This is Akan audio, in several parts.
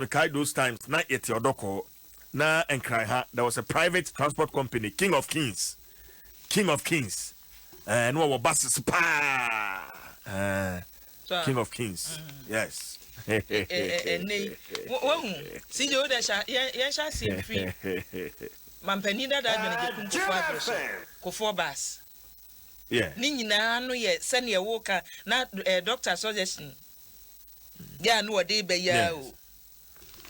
Mekae those times na yɛte Ɔdɔkɔɔ na Nkran ha, there was a private transport company, King of Kings, King of Kings, ɛɛ na wɔwɔ buses paa, ɛɛ King of Kings, yes. Ɛnɛ yi wahu CJ wo dɛ hyɛ yɛn hyɛ aseɛ mfiri mampanin dada adwene gye kum Kufuor abere so Kufuor bus. Ne nyinaa no yɛ sɛdeɛ woka na eh, doctor suggestion yɛ a na wɔde ba yi ara o.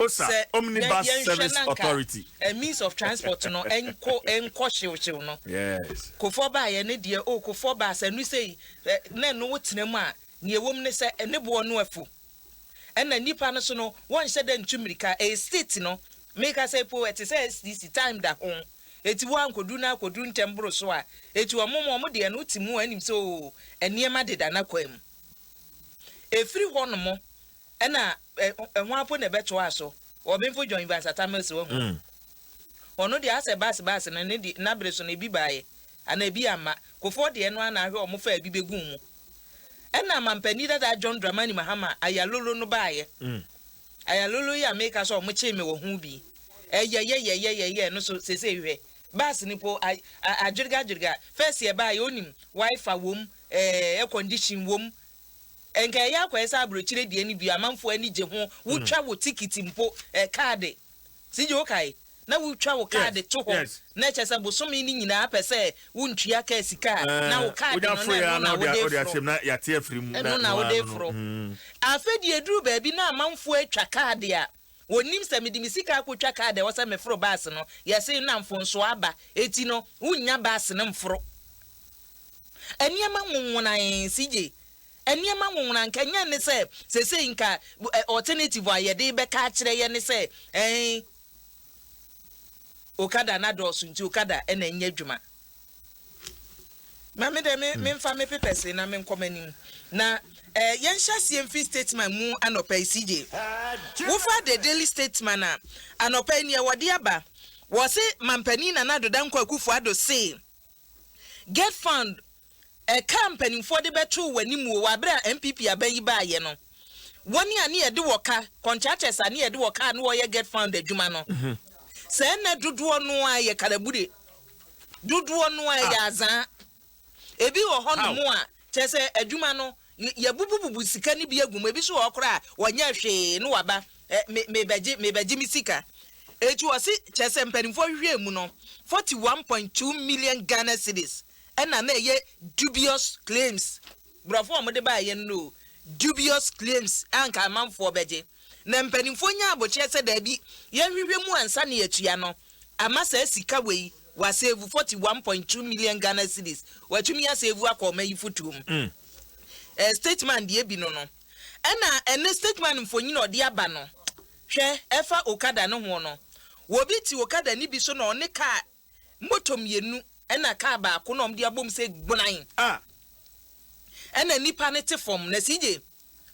Osa, Sɛ Omnibus yɛnhwɛ Service na nka Authority. eh, means of transport no nkɔ nkɔ hyewhyew no. Kofoɔ baeɛ ne deɛ o kofoɔ baa sɛ ɛno sei eh, na ɛno wotena mu a nea ɛwɔ mu ne sɛ ne boɔ no afu. Ɛna nnipa no so no wɔnhyɛ da ntu mmirika ɛyɛ state no meka sɛ po ɛte sɛ STC time da ho. Eti wo ankodu na akodu ntɛm boro so a, eti wɔn wɔn deɛ no wote mu a nim sɛ oo nneɛma deda n'akwan mu. Efiri hɔ nom ɛna ɛ hwan po na ɛbɛtoaa so? Ɔbenfo John Evans Atta Mills wahu. Ɔno deɛ asɛ bus bus no ne deɛ n'abere so no ebi baeɛ anaa ebi amma. Kofoɔ deɛ no ara na ahwɛ wɔn faa ebi bɛguu mu. Ɛna mampanin dada John Dramani Mahama Ayalolo no baeɛ. Ayalolo yi a meka sɛ ɔmo kyee me wɔ ho bi ɛyɛyɛyɛyɛyɛyɛ no so sesei hwɛ bus no po a adwerga adwerga first yɛbaeɛ onim wifi wom ɛɛ air condition wom nka ɛyɛ akɔyɛ sɛ abrokyire deɛ no bi amanfoɔ ani gye ho wotwa wo ticket mpo ɛ kaade CJ wokae na wotwa wo kaade to hɔ na ɛkyɛ sɛ bosome no nyinaa pɛ sɛ wontua kaa sika a na wo kaade no na ɛno na wode foro. Ɛno na wode foro. Afei deɛ ɛduru baabi na amanfoɔ atwa kaade a wɔnim sɛ mede me sika akɔtwa kaade a ɛwɔ sɛ meforo baase no, yɛse na mfonsoɔ aba, eti no wonnya baase no mforo. Nneɛma nwonwonae, CJ, nneɛma nwonwona, nka ɛnyɛ ne sɛ seesei nka alternative a yɛde bɛka akyerɛ yɛ ne sɛ ɛn Okada no adɔɔso nti okada na ɛnyɛ adwuma. Ma me dɛ me memfa me papers na menkɔ m'anim. Na eh, yɛnhyɛ aseɛ mfiri Statesman mu anɔpa yi, CJ. Wofa The Daily Statesman a, anɔpa yi neɛ wɔde aba, wɔse Mampanin Nana Addo Dankwa Akufo-Addo se Get Fund Ɛka a mpanimfoɔ de bɛtoo w'anim o wɔ aberɛ a NPP aban yi baeɛ no, wɔn a ne yɛde wɔ ka, contractors a ne yɛde wɔ ka a ne wɔyɛ get found adwuma no, sɛ ɛnnɛ dodoɔ no ara yɛ kalabure, dodoɔ no ara yɛ azaa. Ebi wɔ hɔ nom a, kyerɛ sɛ adwuma no, yɛbubububu sika no bi agu mu, ebi nso wɔ hɔ koraa a, wɔnyɛ hwee na waba, me, mebɛgye, mebɛgye me sika. Eti wɔse, kyerɛ sɛ mpanimfoɔ hwehwɛɛ mu no, 41.2 million Ghana cedis ɛna na ɛyɛ dubious claims, borɔfo a wɔde baeɛ no no o, dubious claims a anka amanfoɔ bɛgye. Na mpanimfoɔ nyaa abokyerɛ sɛ daabi, yɛnhwehwɛ mu ansa na yɛatua no, ama saa sika wei, wɔasave 41.2 million Ghana cedis, wɔatumi asave akɔ ɔma yi fotoɔ mu. Eh, Stateman deɛ bi no no. Ɛna ɛnɛ Stateman mfonyin a ɔde aba no, hwɛ, ɛfa Okada no ho no, obi te Okada no bi so na ɔne kaa Moto mmienu ɛna kaa baako na wɔde abom sɛ gbunan. Ah! Ɛna nipa no te fam na CJ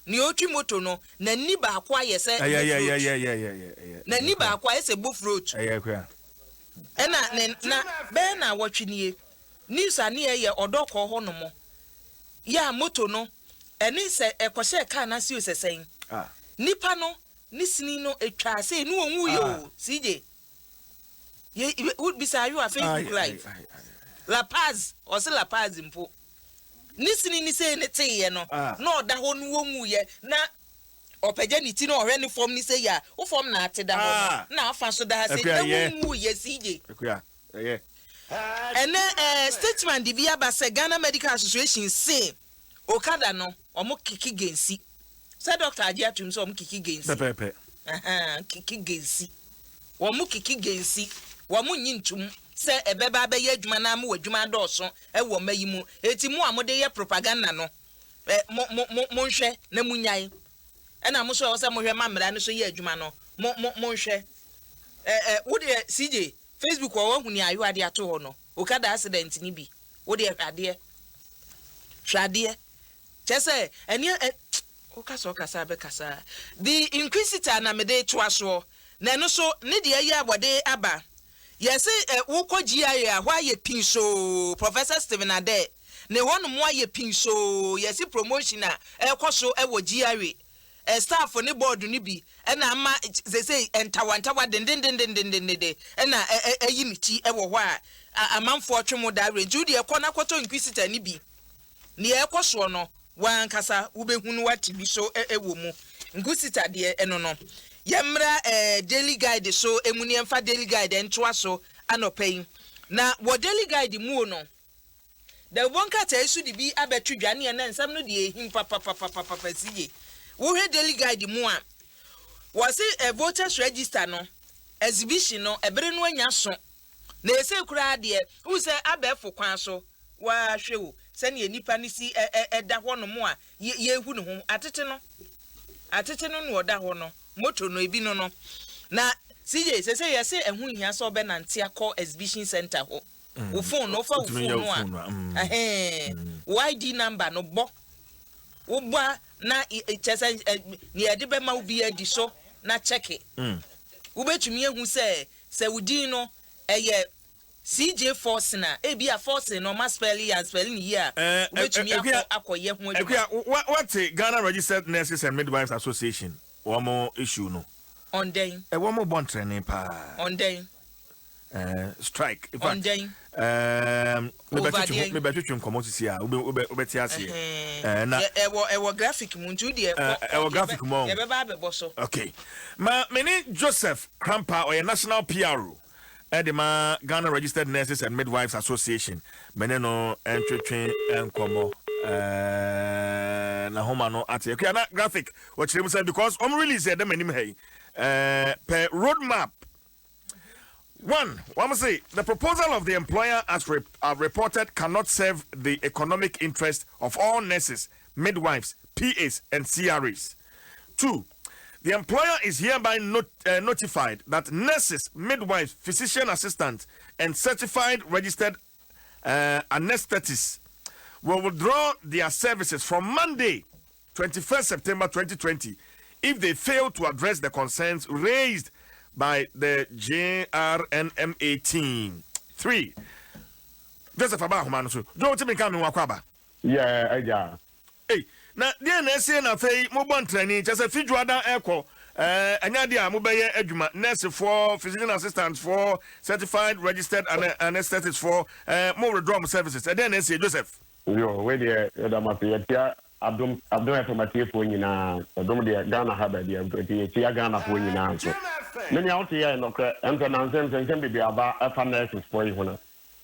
nea ɔretwi moto no n'ani baako ayɛ sɛ Ɛyɛ ɛyɛ bofrot. ɛyɛ ɛyɛ ɛyɛ ɛyɛ. N'ani baako ayɛ sɛ bofrot. Ɛyɛ kura. Ɛna ne na bɛyɛ naawɔtwe nie news a ne yɛyɛ ɔdɔ kɔɔ hɔ nom yɛ a moto no ɛne sɛ ɛkɔhyɛɛ kaa no ase o sɛ sɛn. Ah! Nipa no ne sini no ɛtwaa sei ne ɔnwuiɛ o CJ. Ye wo bisa ayo a Facebook live. La Paz ɔse La Paz mpo ne sini ne sei ne teeɛ no na ɔda hɔ no wɔnwuiɛ na ɔpagya ne ti na ɔhwɛ ne fam ne sei a wo fam na ate da hɔ no na afa so da ha sei na wonwuiɛ CJ. Ɛnɛ eh, statement de bi aba sɛ Ghana Medical Association se Okada no ɔmo kiki gensi. Sɛ doctor agye atum sɛ ɔmo kiki gensi. Pɛpɛɛpɛ. Ahaa kiki gensi. Wɔn kiki gensi. Wɔn nnye ntum sɛ ɛbɛba abɛyɛ adwuma na ama w'adwuma adɔɔso wɔ mma yi mu. Eti mo a mode yɛ propaganda no ɛ mo mo mo monhwɛ na monyae. Ɛna mo nso a ɛwɔ sɛ mohwɛ ma mmara no so yɛ adwuma no mo mo monhwɛ. Ɛ ɛ wo deɛ CJ Facebook hɔ wahu nea Ayowa de ato hɔ no Okada accident no bi. Wo deɛ hwɛ adeɛ. Hwɛ adeɛ. Kyerɛ sɛ ɛneɛ ɛ wokasa ɔkasa a bɛkasa. The Inquisitor na mede toa soɔ. Na ɛno so ne deɛ yɛ a wɔde aba. Yɛse ɛ wokɔ GIA a hɔ ayɛ pinsoo. Professor Stephen Adeh ne hɔ nom ayɛ pinsoo. Yɛse promotion a ɛrekɔ so wɔ GRA. Staff ne board no bi na ama seesei ntawantawa dendendendendenden na ayi ne ti wɔ hɔ a amanfoɔ twe mo daa werɛ. Nti wo deɛ kɔ na kɔtɔ Inquisitor no bi. Nea ɛrekɔ soɔ no, wo ankasa wobɛhu na woate bi so wɔ mu. Inquisitor deɛ ɛno no. Yɛmmra Daily Guide so mu na yɛmfa Daily Guide ntoa so anɔpa yi. Na wɔ Daily Guide muo no, Dawubɔ nkrataa yi so de bi abɛto dwa ne ɛnnɛ nsɛm no deɛ ɛhim papapapapapa CJ. Wohwɛ Daily Guide mu a, wɔse voters register no, exhibition no, ɛbere no anya so. Na ɛsei koraa deɛ, wohu sɛ abɛɛfo kwan so, woaa hwɛ o, sɛdeɛ nnipa no si da hɔ nom a yɛrehu ne ho, atete no, atete no na ɔda hɔ no, moto no, ebi no no. Na CJ, sɛsei yɛse ɛho nhia sɛ wobɛnante akɔ exhibition center hɔ. Wo phone no, wofa wo phone no a, ɛhɛn, wo ID number no bɔ. Wobɔ a na kyerɛ sɛ nea yɛde bɛma wo biara di so na kyɛke. Wobɛtumi ahu sɛ sɛ wo din no ɛyɛ CJ Forson a, ebia Forson no ɔma spɛle yɛ anspɛle no yie a, wobɛtumi akɔ akɔyɛ ho adwuma. Akua, woate Ghana Registered Nurses and Midwives Association wɔn issue no? On dɛn? Wɔn bɔ ntrɛne paa. On dɛn? Strike. In fact, Over deɛn? Mebɛtwetwe nkɔmmɔ sisi a wobɛte aseɛ. Na ɛwɔ graphic mu nti wodeɛ ɛwɔ graphic mu ɔn. Yɛbɛba abɛbɔ so. Okay. Ma me ne Joseph Krampa, ɔyɛ national PRO ɛde ma Ghana Registered Nurses and Midwives Association. Me ne no ntwetwe nkɔmmɔ. Na homa no ate. Akua na graphic wɔkyerɛ mu sɛ because wɔn release ɛdɛm anim ha yi. Pɛ road map. One, wɔn se the proposal of the employer as re reported cannot serve the economic interest of all nurses, midwives, PAs and CRAs. Two, the employer is hereby not, notified that nurses, midwives, physician assistants, and certified registered anesthetists will withdraw their services from Monday, 21st September 2020, if they fail to address the concerns raised by the GRNMA team. 3. Joseph aba ahoma no so. Joe, wotumi nka me ho akɔ aba. Yɛ agya. Ei, na deɛn na ɛsie na afei mobɔ ntrani, kyerɛ sɛ fi dwoada ɛkɔ, ɛɛ, ɛnyɛ adeɛ a mobɛyɛ adwuma, nursefoɔ, physician assistantfoɔ, certified registered anesthetistfoɔ, ɛɛ, mo withdraw mo services, ɛdeɛn na ɛsie, Joseph? Yo, wei deɛ yɛda mo ase, yɛkyia Adom Adom FM atiefoɔ nyinaa, ɛdom deɛ Ghana ha baabi a nti yɛkyia Ghanafoɔ nyinaa nso. Me nua wote yɛ nɔkorɛ, ɛm sɛ nansa yi nsɛnsɛm bebree aba ɛfa nurses foɔ yi ho no,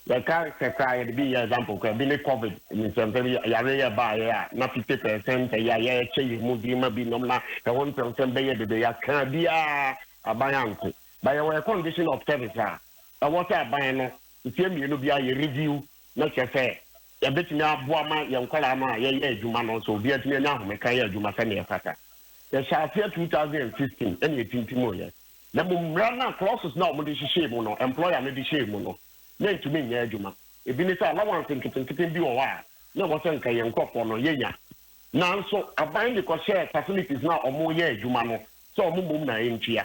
Yɛka sɛ koraa yɛde bi yɛ example koraa bi ne covid nsɛmsɛm yi yareɛ yɛ baeɛ a na 50% ɛyɛ a yɛkyɛ yɛn mu bi ma bi nom na ɛho nsɛmsɛm bɛyɛ bebree yɛaka biara aban ante but yɛwɔ yɛ condition of service a ɛwɔ sɛ aban no mfeɛ mmienu biara yɛ review na kyerɛ sɛ yɛbɛtumi aboa ma yɛn nkwadaa no a yɛyɛ adwuma no nso obiara tumi anya ahomeka yɛ adwuma sɛdeɛ ɛfata. Yɛhyɛ aseɛ 2016 ɛna yɛtintimuiɛ na mmom mmara no a clauses no a wɔde hyehyɛɛ mu no employer no de hyɛɛ mu no na ɛntumi nyɛ adwuma. Ebi ne sɛ allowance nketenkete bi wɔ hɔ a na ɛwɔ sɛ nka yɛn nkurɔfoɔ no yɛnya. Nanso aban de kɔhyɛɛ facilities no a wɔyɛ adwuma no sɛ wɔn mmom na ɛntua.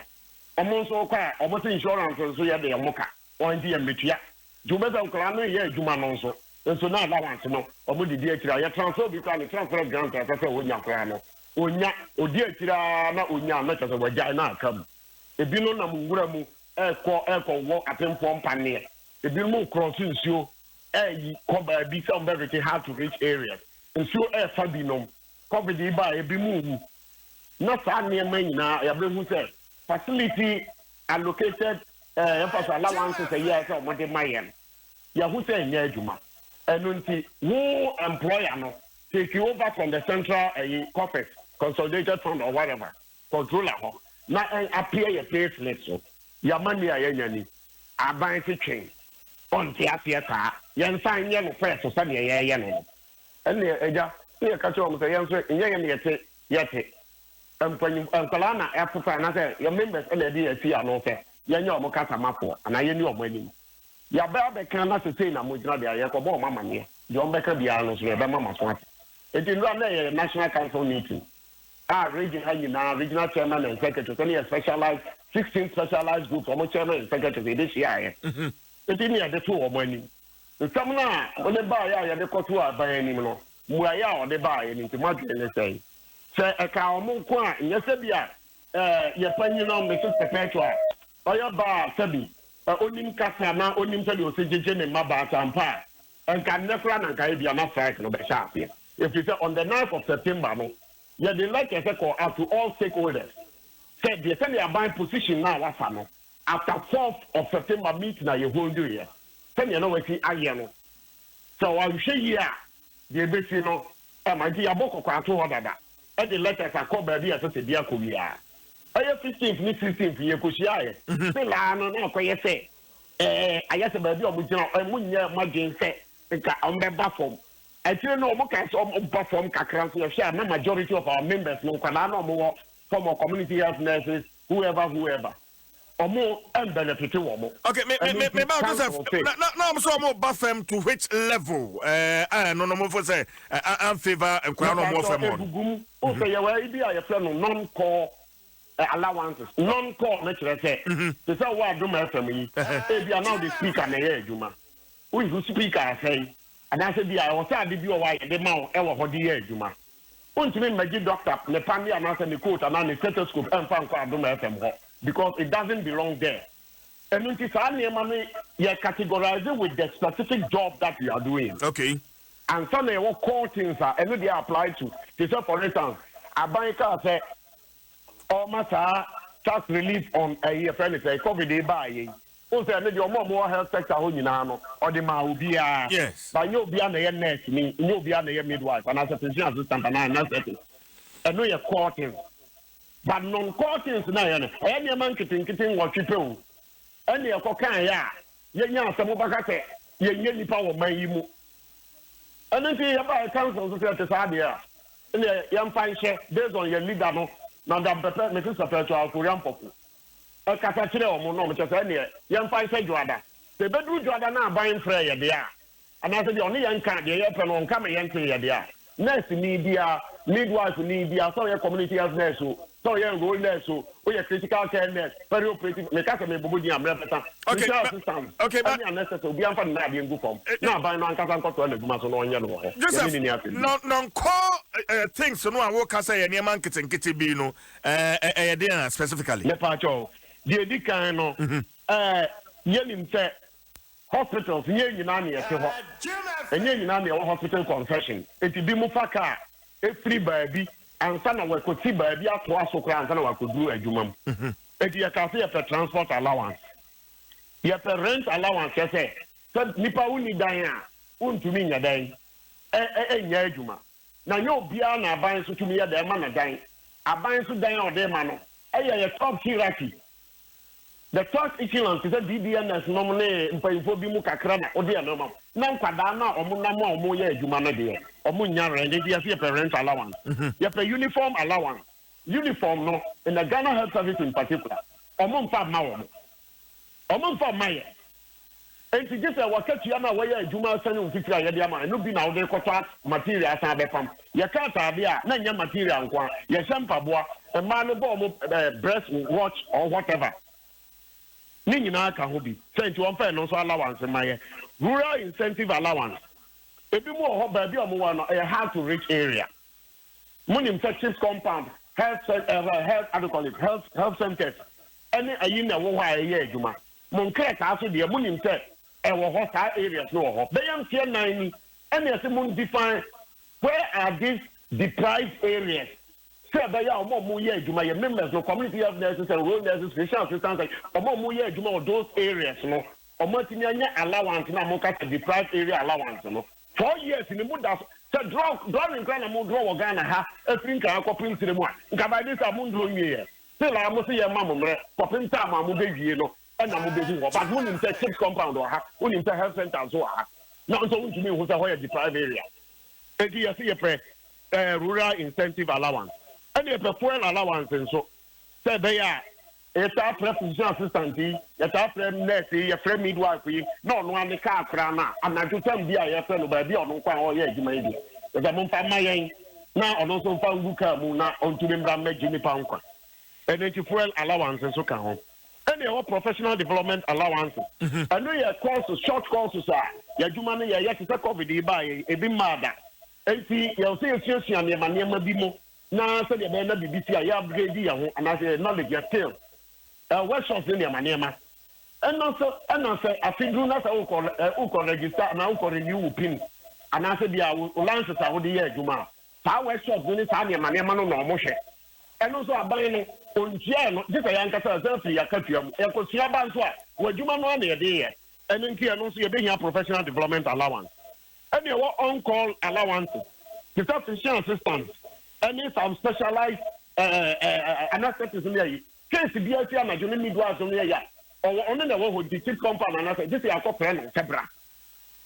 Wɔn nso kɔ a wɔn se insurance nso yɛ de wɔn ka, wɔn nti yɛmmɛtua. Nti wobɛsɛ nkwadaa no reyɛ adwuma no nso nso na allowance no wɔn de di akyire a yɛ transfer obi koraa ne transfer grant a ɛsɛ sɛ ɔnya koraa no ɔnya, ɔdi akyire ara na ɔnya a na kyerɛ sɛ wagyae na aka mu. Ebinom nam nwura mu rekɔ rekɔwɔ apemfoɔ mpaneɛ. Ebinom rekrɔse nsuo reyi kɔ baabi sɛ wɔbɛrete hard to reach areas. Nsuo refa binom. Covid yi baeɛ ebinom rewu. Na saa nneɛma nyinaa yɛabɛhu sɛ facility allocated eh, yɛmfa so allowances ɛyɛ sɛ wɔde ma yɛn. Yɛahu sɛ ɛnyɛ adwuma. Ɛno nti wo employer no take over from the central ɛyi coffers, consolidated fund or whatever. Controller hɔ na ɛn appear yɛ pay slip so. Yama ni a yɛanya ni. Aban se twɛn. Ɔnte aseɛ saa. Yɛnsan nyɛ no first sɛdeɛ yɛɛyɛ no no. Ɛnneɛ agya, ne yɛka kyerɛ wɔn sɛ yɛn nso nyɛ yɛn na yɛte yɛte. Mpanyimfo, nkwadaa na ɛposa anaasɛ yɛn members na ɛde yɛn asi ano sɛ yɛnyɛ wɔn kasamafoɔ anaa yɛnni wɔn anim. Yɛaba abɛka na sesei na mogyina deɛ a, yɛrekɔbɔ wɔn amaneɛ. Deɛ wɔbɛka biara no nso no yɛbɛma mo aso ate. Enti nnora na ɛyɛ National Council meeting. A region ha nyinaa regional chairman and secretaries ɛne yɛ specialized 16 specialized groups wɔn chairman and secretaries yɛde hyiaeɛ. Eti ne yɛde too wɔn anim. Nsɛm no a wɔde baeɛ a yɛde kɔtoo aban anim no, mmuaeɛ a wɔde baeɛ no nti mo adwene ne sɛn? Sɛ ɛka ɔmo nko a, nyɛ sɛ bi a yɛ panyin no, Mrs Perpetua, ɔyɛ baa sɛbi onim kasa na onim sɛdeɛ ɔsɛ gyegye ne mma baasa mpa a, nka nnɛ koraa na nka ebia na strike no bɛhyɛ aseɛ, ɛfiri sɛ on the 9th of September no, yɛde letter sɛ kɔ out to all stakeholders sɛ deɛ sɛdeɛ aban position no a wafa no after 4th of September meeting a yɛhold yɛ, sɛdeɛ na wasi ayɛ no, sɛ wahwɛ yie a, deɛ ebesi no ɛma nti yɛabɔ kɔkɔ ato hɔ dada, ɛde letters akɔ baabi a ɛsɛ sɛ bi akɔ biara. Ɛyɛ 15th ne 16th yɛ kɔhyia yɛ still no, na akɔyɛ sɛ ayɛ sɛ baabi a ɔmo gyina, ɔmo nyɛ ɔmo adwene sɛ nka ɔmo bɛba fam. Akyire no, ɔmo ka sɛ ɔmo ba fam kakra nso, yɛhwɛ a, na majority of our members no, nkwadaa na ɔmo wɔ fam or community health nurses, whoever whoever, ɔmo ɛmbenefit wɔ mo. Okay, me ba Joseph, na ɔmo sɛ ɔmo ba fam to which level? No mo fo sɛ an favour nkwadaa na ɔmo wɔ fam hɔ no. Egugum o, sɛ yɛwɔ ayi bi a yɛfrɛ no non-core allowances. Non-core no kyerɛ sɛ te sɛ wo Adom FM yi, ebi a na wode speaker na ɛyɛ adwuma, woyi speaker asɛe anaasɛ bi a ɛwɔ sɛ ade bi wɔ hɔ a yɛde ma wo ɛwɔ hɔ de yɛ adwuma, wontumi mmɛgye doctor ne pande anaasɛ ne coat anaa ne stethoscope ɛmfa nkɔ Adom FM hɔ because it doesn't belong there. Ɛno nti saa nneɛma no yɛ categorize with the specific job that you are doing ansa na yɛwɔ core things a ɛno deɛ apply to. Te sɛ for instance, aban kaa sɛ ɔma saa tax relief on ɛyi, yɛfrɛ no sɛ COVID yi baa yɛ yi o, sɛ ɛno deɛ ɔmo a ɔmo wɔ health sector hɔ nyinaa no, ɔde maa obiara. Ba nyɛ obiara na ɛyɛ nurse ni, nyɛ obiara na ɛyɛ midwife anaasɛ physician assistant anaa nurse. Ɛno yɛ core things, but non core things na ɛyɛ no, ɛyɛ nneɛma nketenkete 8 pɛ o. Ɛne ɛkɔ kan yɛ a yɛnya asɛm bɛka sɛ yɛnyɛ nipa wɔ man yi mu. Ɛno nti yɛba council nso sɛ ɛte saa deɛ a, ɛne yɛmfa nhyɛ based on yɛn leader no, Madam Pɛpɛ, Mrs Perpetua Ofori Ampofo, ɛkasa kyerɛ ɔmo na ɔmo kyɛ sɛ ɛneɛ yɛmfa nhyɛ Dwoada. Sɛ ebɛduru Dwoada na aban mfrɛ yɛ deɛ a, anaasɛ deɛ ɔne yɛn ka deɛ yɛpɛ no ɔnka ma yɛn te yɛ deɛ a, nurse ni bia, midwife ni bia, sɛ ɔyɛ community health nurse o, sɛ ɔyɛ enrolled nurse o, ɔyɛ critical care nurse, perioperative, meka sɛ mebobo din a mmerɛ bɛsa, physician assistant ɛne anɛsɛ sɛ obiara mfa ne naadeɛ ngu fam na aban no ankasa nkɔtoa n'adwuma so na ɔnyɛ no wɔ hɔ. Joseph, yɛne ne ni asɛm bi. No, non-core things no a woka sɛ yɛ nneɛma nketenkete bi no, ɛyɛ den a specifically? Mepa kyɛw, deɛ edi kan no, yɛnim sɛ hospitals nyɛ nyinaa ne yɛte hɔ, ɛnyɛ nyinaa ne ɛwɔ hospital concession, eti bi mu fa kaa efiri baabi ansa na wɔkɔsi baabi atoa so koraa ansa na wɔakɔduru adwuma mu. Eti yɛka sɛ yɛpɛ transport allowance, yɛpɛ rent allowance, kyɛ sɛ nipa wonni dan a, wontumi nyɛ dan ɛ ɛ ɛnyɛ adwuma, na nyɛ obiara na aban nso tumi yɛ dɛn ma na dan. Aban nso dan a ɔde ma no ɛyɛ yɛ top hierarchy, the top echelon, te sɛ DDMS nom ne mpanyinfoɔ bi mu kakra na ɔde ɛno ma, na nkwadaa no a ɔmo nam a ɔmo yɛ adwuma no deɛ, ɔmo nya rent. Nti yɛsɛ yɛpɛ rent allowance, yɛpɛ uniform allowance. Uniform no, in the Ghana Health Service in particular, ɔmo nfa mma wɔn, ɔmo nfa mma yɛ. Nti gye sɛ wɔkatua no a wɔyɛ adwuma asane mfitiri a yɛde ama ɛno bi na wode kɔtɔ material asan bɛpam. Yɛka ataade a, na nyɛ material nko a, yɛhyɛ mpaboa, mmaa no bɔ ɔmo breast watch or whatever, ne nyinaa ka ho bi sɛ nti wɔmfa ɛno nso allowance ma yɛ. Rural incentive allowance, ebi mu wɔ hɔ, baabi a ɔmo wɔ no ɛyɛ hard to reach area. Monim sɛ CHPS compound, health health, how do you call it, health centers ɛne ayi na ɛwɔ hɔ a ɛyɛ adwuma. Mo nkrataa so deɛ, monim sɛ ɛwɔ hɔ, saa areas no wɔ hɔ bɛyɛ mfeɛ 4 ni. Ɛne ɛsɛ mo define where are these deprived areas sɛ ɛbɛyɛ a ɔmo a ɔmo yɛ adwuma, yɛ members no, community health nurses, enrolled nurses, physician assistants, ɔmo a ɔmo yɛ adwuma wɔ those areas no, ɔmo atumi anya allowance. Na mo ka sɛ deprived area allowance no, 4 years ni mo da so sɛ draw drawing kora na mo draw wɔ Ghana ha efiri Nkran akɔpem tire mu a, nka by this time mo draw nwie yɛ. Still a mo sɛ yɛ ma mo mmerɛ kɔpem time a mo bɛ wie no, ɛna mo bɛ hu hɔ. But mo nim sɛ CHPS compound wɔ ha, mo nim sɛ health center nso wɔ ha, na nso ntumi nhu sɛ hɔ yɛ deprived area. Eti yɛsɛ yɛpɛ rural incentive allowance, ɛna yɛpɛ fuel allowance nso, sɛ ɛbɛyɛ a yɛtaa frɛ physician assistant yi, yɛtaa frɛ nurse yi, yɛfrɛ midwife yi, na ɔno ane kaa koraa no a anadwo tam bi a yɛfrɛ no baabi a ɔno nko a ɔyɛ adwuma yi deɛ, yɛsɛ momfa mma yɛn na ɔno nso mfa ngu kaa mu na ɔntumi mmra mmɛgye nipa nkwa. Ɛno nti fuel allowance nso ka ho. Ɛna ɛwɔ professional development allowance. Ɛno yɛ courses, short courses a yɛadwuma no yɛyɛ, te sɛ COVID yi baa yɛ, ebi mmaa da, nti yɛwɔ sɛ yɛsuasua nneɛma nneɛma bi mu. Na sɛdeɛ ɛbɛyɛ na biribi si a yɛ upgrade yɛn ho anaasɛ yɛ knowledge, yɛ skill, workshops ne nneɛma nneɛma. Ɛna sɛ ɛna sɛ afe duru na sɛ wokɔ wokɔ register anaa wokɔ renew wo pin anaasɛ bi a wo license a wode yɛ adwuma a, saa workshops no ne saa nneɛma nneɛma no na wɔhwɛ. Ɛno nso aban no ɔntua ɛno gye sɛ yɛn ankasa yɛsan firi yɛn akatua mu. Yɛkɔsua ba nso a, w'adwuma no ara na yɛde yɛ. Ɛno nti ɛno nso yɛbɛhia professional development allowance. Ɛna ɛwɔ on call allowances te sɛ physician assistants ɛne some specialized anesthetists ne ayi. Case biara si anadwo ne midwives no yɛ ya. Ɔwɔ ɔno na ɛwɔ hɔ nti chief compound anaasɛ gye sɛ yɛakɔ frɛ no sɛ bra.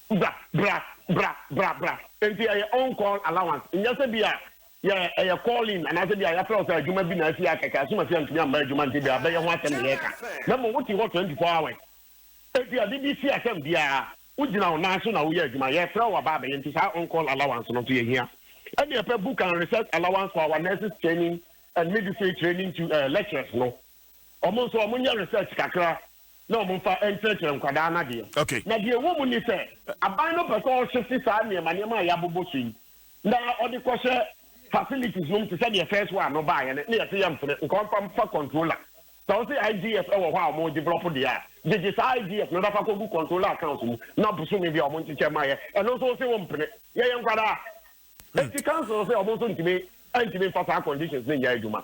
Bra bra bra bra bra. Nti ɛyɛ on call allowance. Nyɛ sɛ bi a yɛ ɛyɛ call in anaasɛ bi a yɛafrɛ wo sɛ adwuma bi na asi akɛkɛ asomasi antumi amma adwuma nti bra bɛyɛ ho asɛm na yɛreka. Na mmom wote hɔ 24 hours. Enti ade bi si asɛm biara, wogyina wo nan so na woyɛ adwuma. Yɛfrɛ wo aba abɛyɛ nti saa on-call allowance no nso yɛhia. Ɛne yɛpɛ book and research allowance for our nurses training and midwifery training to eh, lecturers no. Wɔn nso wɔn nyɛ research kakra na wɔn mfa nkyerɛkyerɛ nkwadaa no adeɛ. Okay. Na deɛ ɛwɔ mu ni sɛ, aban no pɛ sɛ ɔshifte saa nneɛma nneɛma a yɛabobɔ so yi na ɔde kɔhyɛ facilities nom te sɛ deɛ first one no baeɛ no, na yɛse yɛmfene, nka ɔmfa mfa controller. Sɛ wo se IGF wɔ hɔ a ɔmo develop deɛ a, gyegye saa IGF no na fa kɔgu controller accounts mu na bosome bi a ɔmo nkyekyɛ ma yɛ. Ɛno nso wo se wo mpene. Yɛyɛ nkwadaa. Enti council se ɔmo nso ntumi ntumi nfa saa conditions no nyɛ adwuma.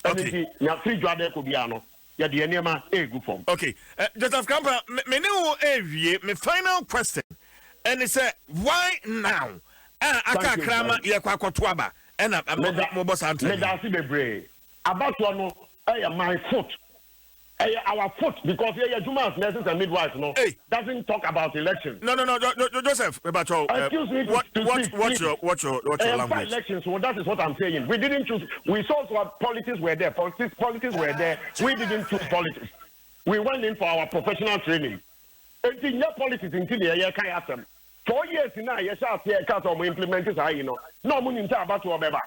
Ɛno Okay. nti nea firi dwa de kɔ biara no, yɛde yɛn nneɛma regu fam. Okay. Joseph Krampah, me, me ne wo rewie. Me final question ɛne sɛ, why now a aka Thank you akra ma very yɛkɔ akɔto aba ɛna mo, Meda, mobɔ saa ntrɛni meda yi? ase bebree. Abatoɔ no ɛyɛ my foot, ɛyɛ our foot because yɛyɛ adwuma as nurses and midwives no Hey. doesn't talk about election. No, no, no, Jo- Jo- Joseph, mepakyɛw, Excuse me to, what, to what, speak, watch please. your, watch your, watch your Ɛyɛ language. elections, so that is what I'm saying. We didn't choose. We saw what politics were there. Politics, politics were there. We didn't choose politics. We went in for our professional training. Enti nyɛ politics nti na yɛyɛ ka yɛ asɛm. 4 years na yɛhyɛ aseɛ ka sɛ ɔmo implement saa yi no, na ɔmo nim sɛ abatoɔ bɛba.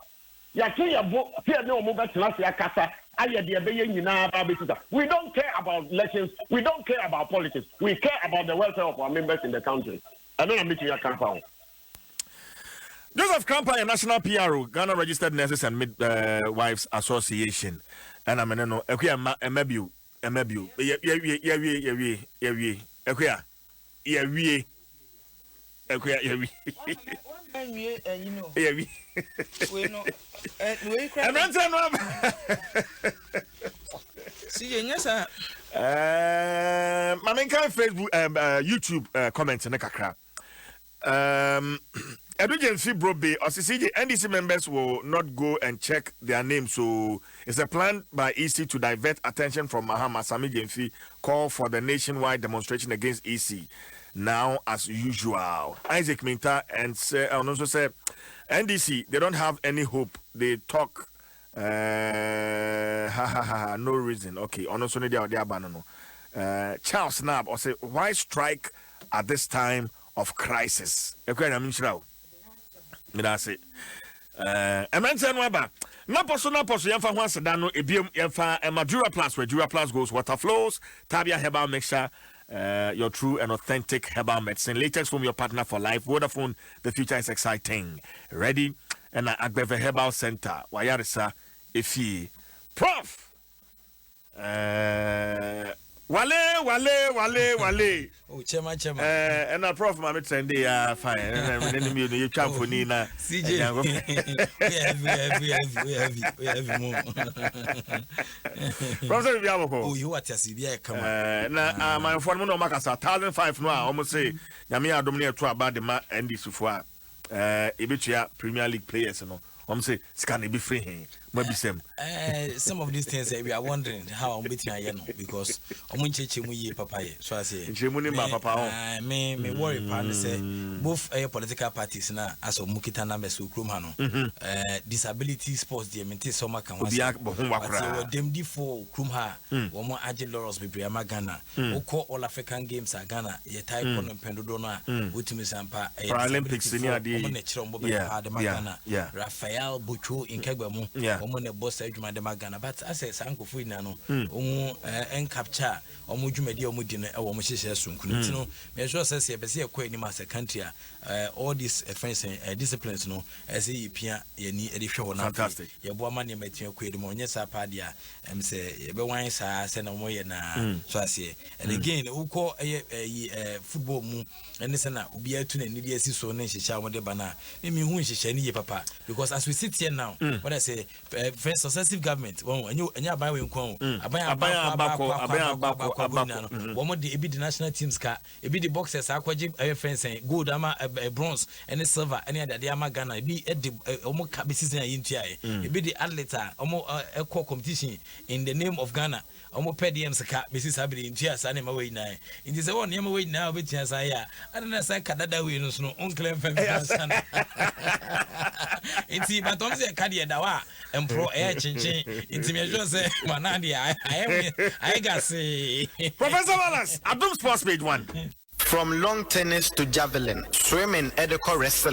Yɛate yɛ bo sɛ yɛne ɔmo bɛtena ase akasa ayɛ deɛ ɛbɛyɛ nyinaa ba abɛsi sa. We don't care about elections. We don't care about politics. We care about the welfare of our members in the country. Ɛno na metumi aka afa ho. Joseph Krampah yɛ National PRO, Ghana Registered Nurses and Midwives Association. Ɛna me ne no, Akuya mma, ɛmma bio, ɛmma bio. Yɛ, yɛwie, yɛwie, yɛwie, yɛwie. Akuya, yɛwie. Akuya, yɛwie. Nwie ɛyi no. Yɛwie. Wei no, ɛ wei kura. Mmeranteɛ no aba. Si yɛ nyɛ saa. Ma menkan Facebook, YouTube comment ne kakra. Edu Jemfi Brobe, ɔse CJ, NDC members will not go and check their names, so it's a plan by EC to divert attention from Mahama. Sami Jemfi call for the nationwide demonstration against EC now as usual. Isaac Minta and say, also say NDC, they don't have any hope. They talk ha ha ha ha, no reason. Okay, ɔno nso ne deɛ ɔde aba no no. Charles Snap ɔse why strike at this time of crisis? Ɛkɔ Nyame nhyira wo. Meda ase. Mmeranteɛ no aba. Napɔ so napɔ so yɛmfa ho aseda no ebiem yɛmfa ɛma Duraplus, where Duraplus goes, water flows. Tabia Herbal Mixture, your true and authentic herbal medicine. Latex Foam, your partner for life. Vodafone, the future is exciting. Ready? Ɛna Agbeve Herbal Center, wayaresa efie. Prof! Wale, wale, wale, wale. Oh, chairman, chairman. Ɛna Prof ma me trend ya fine. Ɛna ne ne mmienu yɛtwa mfoni na. CJ. We heavy, heavy, heavy, we heavy, we heavy mo. Prof sɛ biribi abɔkɔ. Oh, you what you be kama. Na amanfoɔ no mu na ɔmo akasa 1,005 no a ɔmo se Nyame yɛ adom ne ɛto aba de ma NDC foɔ a yɛbɛtua Premier League players no, ɔmo se sika no ebi firi he mo abisam. Some of these things we are wondering how ɔmo betumi ayɛ no because ɔmo nkyerɛkyerɛ mu yie papa yɛ so ase. Nkyerɛmu ne ma papa ho. Me worry paa ne sɛ both ɛyɛ political parties na asɛ ɔmo kita numbers wɔ kurom ha no. Disability sports deɛ mente sɛ ɔmo aka ho Obi asɛm. abɔ ho wa But koraa. yɛwɔ dɛmdifoɔ wɔ kurom ha a wɔn agye laurels bebree ama Ghana. Wokɔ All African Games a Ghana yɛtae kɔ no mpɛn dodoɔ no a, wotumi sampa ɛyɛ Paralympics disability ne foɔ adeɛ ɔmo yi. na ɛkyerɛ ɔmo bɛyɛ paa de ma Ghana. Raphael Botwo Nkegba mu. Wɔn na ɛbɔ saa adwuma de ma Ghana, but asɛ saa nkurɔfoɔ nyinaa no, wɔn ɛncapture wɔn dwumadi a wɔn di no ɛwɔ wɔn hyehyɛ sonko no. Nti no, mɛ sure sɛ yɛpɛ sɛ yɛkɔ anim as a country a, all these friends disciplines no, ɛsɛ yɛpia yɛni ɛde hwɛ hɔ na Fantastic. yɛboa ma nneɛma atumi akɔ anim. Ɔnyɛ saa paa deɛ a, sɛ yɛbɛwan saa sɛ na wɔyɛ naa so aseɛ. And again, wokɔ ɛyɛ ɛyi football mu ɛne sɛ na obiara tu n'ani de asi so ne nhyehyɛ a wɔde ba no a, me mehu nhyehyɛ no yie papa, because as we sit here now, what I say, first successive government wɔn ɛnyɛ aban wei nko o, aban Aban abakɔ abakɔ, aban abakɔ abakɔ, abakɔ nyinaa no, wɔn de ebi di national teams ka, ebi de boxers akɔgye ɛyɛ fɛn sɛn gold ama bronze ɛne silver ɛne adeade ama Ghana, ebi ɛde wɔn ka besi sɛn a yɛntua yɛ, ebi de athlete a wɔn ɛkɔ competition in the name of Ghana, wɔn pɛ dm sika besi saa bere ntua saa nneɛma wɔ nyinaa. Nti sɛ wɔn nneɛma wɔ nyinaa wɔbɛtua saa yɛ a, ade na saa ka dada wei no so no ɔnkele mfɛn fi ansa na nti batɔm sɛ ɛka deɛ da hɔ a mporɔ ɛyɛ kyenkyen. Nti mɛhwɛ sɛ mana deɛ ayɛ gasee. Professor Wallace, Adom Sports page 1. From long tennis to javelin, swimming, ɛde kɔ wrestling.